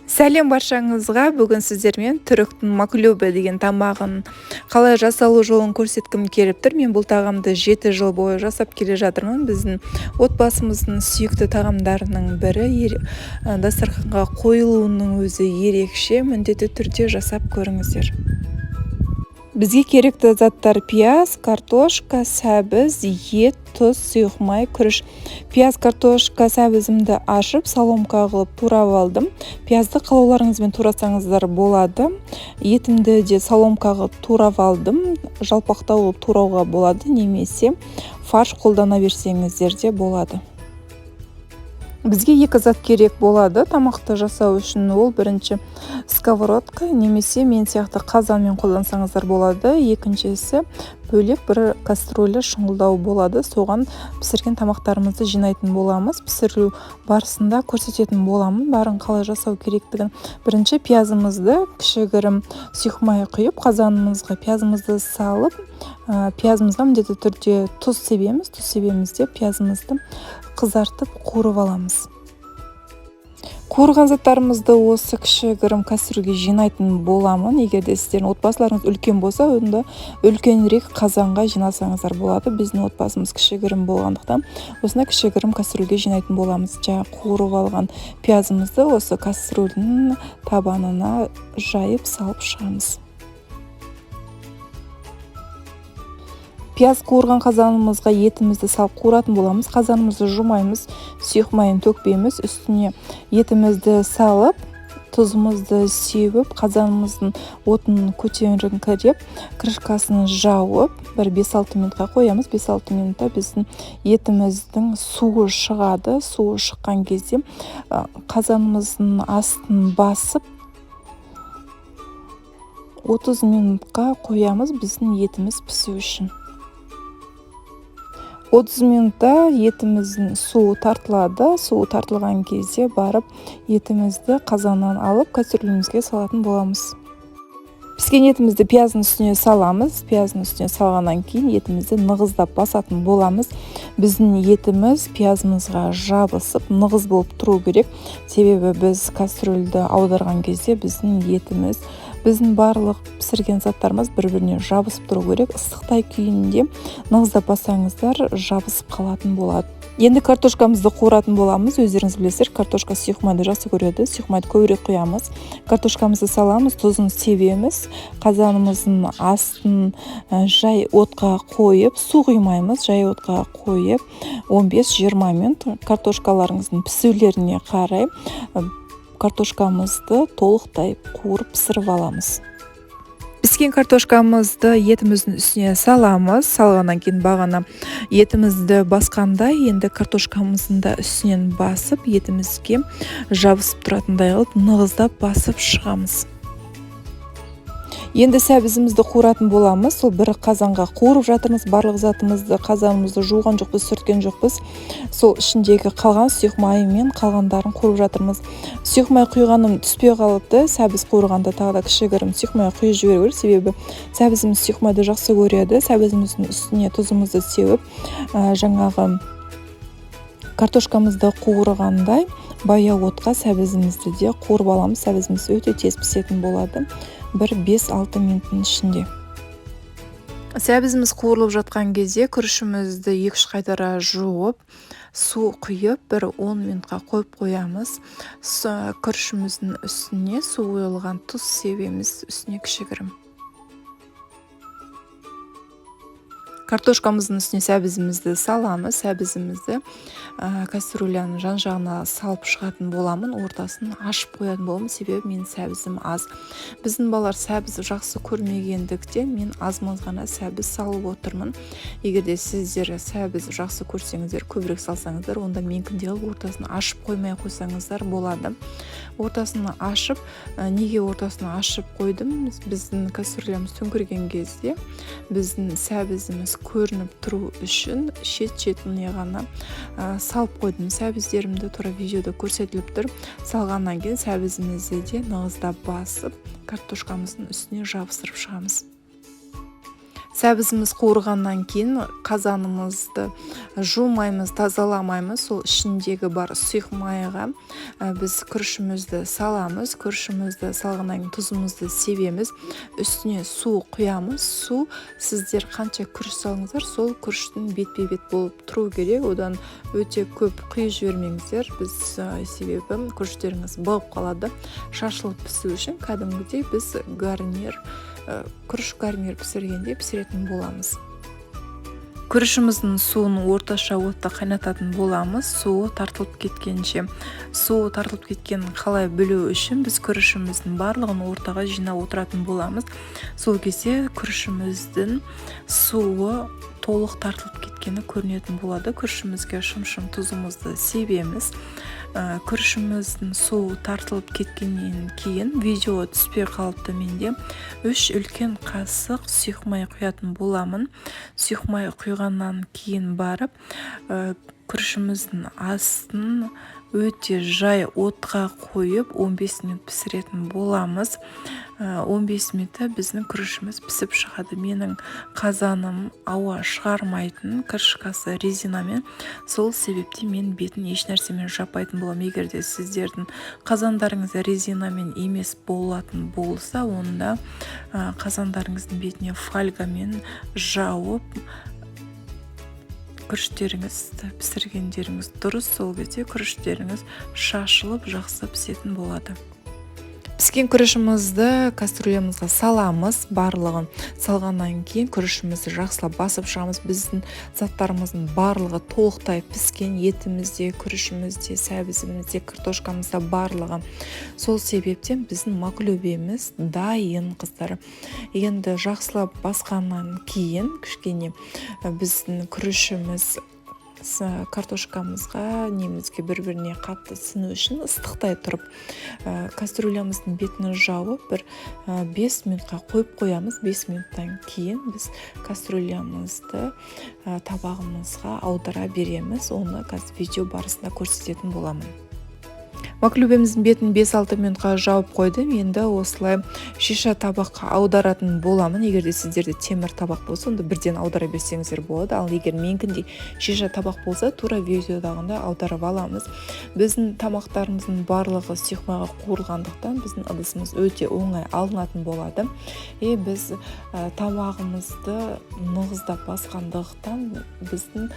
Сәлем баршаңызға! Бүгін сіздермен түріктің маклюбе деген тамағын қалай жасалу жолын көрсеткім келіп тұр. Мен бұл тағамды 7 жыл бойы жасап келе жатырмын. Біздің отбасымыздың сүйікті тағамдарының бірі, дастарханға қойылуының өзі ерекше. Міндетті түрде жасап көріңіздер. Бізге керекті заттар: пияз, картошка, сәбіз, ет, тұз, сұйық май, күріш. Пияз, картошка, сәбізімді ашып, соломка қылып турап алдым. Пиязды қалауларыңызбен турасаңыздар болады. Етімді де соломка қылып турап алдым. Жалпақтау қылып турауға болады немесе фарш қолдана берсеңіздер де болады. Бізге екі зат керек болады тамақты жасау үшін. Ол бірінші сковородка немесе мен сияқты қазанмен қолдансаңыздар болады. Екіншісі бөлек бір кастрюля шұңғылдау болады. Соған пісірген тамақтарымызды жинайтын боламыз. Пісіру барысында көрсететін боламын барын қалай жасау керектігін. Бірінші пиязымызды кішігірім сұйық май құйып, қазанымызға пиязымызды салып, пиязымызға міндетті түрде тұз себеміз. Тұз себеміз де, пиязымызды қызартып қуырып аламыз. Қуырған заттарымызды осы кішігірім кастрюльге жинайтын боламын. Егер де сіздердің отбасыларыңыз үлкен болса, онда үлкенірек қазанға жинасаңыздар болады. Біздің отбасымыз кішігірім болғандықтан, осындай кішігірім кастрюльге жинайтын боламыз. Жаңа қуырып алған пиязымызды осы кастрюльдің табанына жайып салып шығамыз. Пияз қуырған қазанымызға етімізді салып қуыратын боламыз. Қазанымызды жумаймыз, сұйық майын төкпейміз. Үстіне етімізді салып, тұзымызды сеуіп, қазанымыздың отын көтеріңкіреп, крышкасын жауып, бір 5-6 минутқа қоямыз. 5-6 минутта біздің етіміздің суы шығады. Суы шыққан кезде қазанымыздың астын басып, 30 минутқа қоямыз біздің етіміз пісу үшін. 30 минутта етіміздің суы тартылады. Суы тартылған кезде барып етімізді қазаннан алып, кастрюлімізге салатын боламыз. Піскен етімізді пияздың үстіне саламыз. Пияздың үстіне салғаннан кейін етімізді нығыздап басатын боламыз. Біздің етіміз пиязымызға жабысып, нығыз болып тұру керек. Себебі біз кастрюльді аударған кезде біздің етіміз, біздің барлық пісірген заттарымыз бір-біріне жабысып тұру керек. Ыстықтай күйінде нығыздап бассаңыздар, жабысып қалатын болады. Енді картошкамызды қуыратын боламыз. Өздеріңіз білесіздер, картошка сұйық майды жақсы көреді. Сұйық майды көбірек құямыз. Картошкамызды саламыз, тұзын себеміз. Қазанымыздың астын жай отқа қойып, су құймаймыз, жай отқа қойып 15-20 минут картошкаларыңыздың пісулеріне қарай картошкамызды толықтай қуырып пісіріп аламыз. Піскен картошкамызды етіміздің үстіне саламыз. Салғаннан кейін бағана етімізді басқанда, енді картошкамыздың да үстінен басып, етімізге жабысып тұратындай қылып нығыздап басып шығамыз. Енді сәбізімізді қуыратын боламыз. Сол бір қазанға қуырып жатырмыз барлық затымызды. Қазанымызды жуған жоқпыз, сүрткен жоқпыз. Сол ішіндегі қалған сұйық майымен қалғандарын қуырып жатырмыз. Сұйық май құйғаным түспей қалыпты. Сәбіз қуырғанда тағы да кішігірім сұйық май құйып жіберу керек, себебі сәбізіміз сұйық майды жақсы көреді. Сәбізіміздің үстіне тұзымызды сеуіп, жаңағы картошкамызды қуырғандай баяу отқа сәбізімізді де қуырып аламыз. Сәбізіміз өте тез пісетін болады, бір 5-6 минуттың ішінде. Сәбізіміз қуырылып жатқан кезде күрішімізді 2-3 қайтара жуып, су құйып, бір 10 минутқа қойып қоямыз. Күрішіміздің үстіне су құйылған тұз себеміз үстіне кішігірім. Картошкамыздың үстіне сәбізімізді саламыз. Сәбізімізді кастрюляның жан-жағына салып шығатын боламын. Ортасын ашып қоятын боламын, себебі менің сәбізім аз. Біздің балалар сәбіз жақсы көрмегендіктен, мен аз-маз ғана сәбіз салып отырмын. Егер де сіздер сәбіз жақсы көрсеңіздер, көбірек салсаңыздар, онда менікіндей қылып ортасын ашып қоймай қойсаңыздар болады. Ортасын ашып, неге ортасын ашып қойдым? Біздің кастрюлямыз төңкерген кезде біздің сәбізіміз көрініп тұру үшін шет-шетіне ғана салып қойдым сәбіздерімді. Тура видеода көрсетіліп тұр. Салғаннан кейін сәбізімізді де нығыздап басып, картошкамыздың үстіне жабыстырып шығамыз. Сәбізіміз қуырғаннан кейін қазанымызды жумаймыз, тазаламаймыз. Сол ішіндегі бар сұйық майға біз күрішімізді саламыз. Күрішімізді салғаннан кейін тұзымызды себеміз, үстіне су құямыз. Су, сіздер қанша күріш салдыңыздар, сол күріштің бетпе бет болып тұру керек. Одан өте көп құйып жібермеңіздер біз, себебі күріштеріңіз бұғып қалады. Шашылып пісу үшін кәдімгідей біз гарнир, күріш гарнир пісіргендей пісіретін боламыз. Күрішіміздің суын орташа отта қайнататын боламыз, суы тартылып кеткенше. Суы тартылып кеткенін қалай білу үшін, біз күрішіміздің барлығын ортаға жинап отыратын боламыз. Сол кезде күрішіміздің суы толық тартылып кеткені көрінетін болады. Күрішімізге шым-шым тұзымызды себеміз. Күрішіміздің суы тартылып кеткеннен кейін, видео түспей қалыпты менде, 3 үлкен қасық сұйық май құятын боламын. Сұйық май құйғаннан кейін барып, күрішіміздің астын өте жай отқа қойып, 15 минут пісіретін боламыз. 15 минутта біздің күрішіміз пісіп шығады. Менің қазаным ауа шығармайтын, крышкасы резинамен, сол себептен мен бетін еш нәрсемен жаппайтын боламын. Егер де сіздердің қазандарыңыз резинамен емес болатын болса, онда қазандарыңыздың бетіне фольгамен жауып, күріштеріңізді пісіргендеріңіз дұрыс. Сол кезде күріштеріңіз шашылып, жақсы пісетін болады. Піскен күрішімізді кастрюлямызға саламыз. Барлығын салғаннан кейін күрішімізді жақсылап басып шығамыз. Біздің заттарымыздың барлығы толықтай піскен: етіміз де, күрішіміз де, сәбізіміз де, картошкамыз да, барлығы. Сол себептен біздің маклюбеміз дайын, қыздар. Енді жақсылап басқаннан кейін, кішкене біздің күрішіміз картошкамызға, немізге бір біріне қатты сіну үшін, ыстықтай тұрып, кастрюлямыздың бетін жауып, бір 5 минутқа қойып қоямыз. 5 минуттан кейін біз кастрюлямызды табағымызға аудара береміз. Оны қазір видео барысында көрсететін боламын. Маклюбеміздің бетін 5-6 минутқа жауып қойдым. Енді осылай шиша табаққа аударатын боламын. Егер де сіздерде темір табақ болса, онда бірден аудара берсеңіздер болады. Ал егер менікіндей шиша табақ болса, тура видеодағындай аударып аламыз. Біздің тамақтарымыздың барлығы сұйық майға қуырылғандықтан, біздің ыдысымыз өте оңай алынатын болады. И біз тамағымызды нығыздап басқандықтан, біздің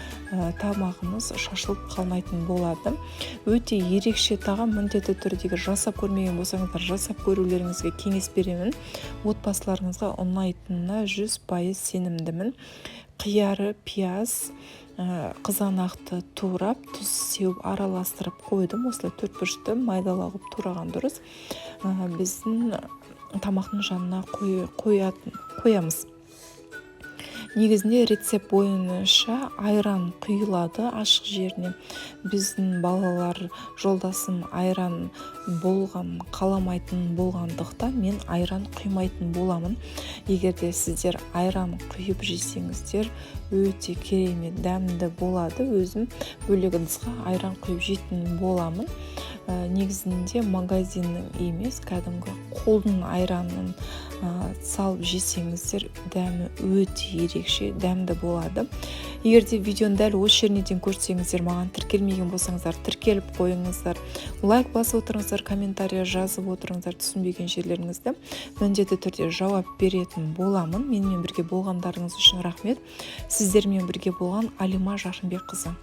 тамағымыз шашылып қалмайтын болады. Өте ерекше тағам. Міндетті түрде, егер жасап көрмеген болсаңыздар, жасап көрулеріңізге кеңес беремін. Отбасыларыңызға ұнайтынына 100% сенімдімін. Қияры, пияз, қызанақты турап, тұз сеуіп, араластырып қойдым. Осылай төрт бұрышты майдалау қылып тураған дұрыс. Біздің тамақтың жанына қоямыз. Негізінде рецепт бойынша айран құйылады ашық жеріне. Біздің балалар, жолдасым айран болған қаламайтын болғандықтан, мен айран құймайтын боламын. Егер де сіздер айран құйып жесеңіздер, өте керемет дәмді болады. Өзім бөлек ыдысқа айран құйып жейтін боламын. Негізінде магазиннің емес, кәдімгі қолдың айранын салып жесеңіздер, дәмі өте ерекше дәмді болады. Егер де видеоны дәл осы жеріне дейін көрсеңіздер, маған тіркелмеген болсаңыздар, тіркеліп қойыңыздар, лайк басып отырыңыздар, комментарий жазып отырыңыздар. Түсінбеген жерлеріңізді міндетті түрде жауап беретін боламын. Менімен бірге болғандарыңыз үшін рахмет. Сіздермен бірге болған Алима Жарқынбекқызы.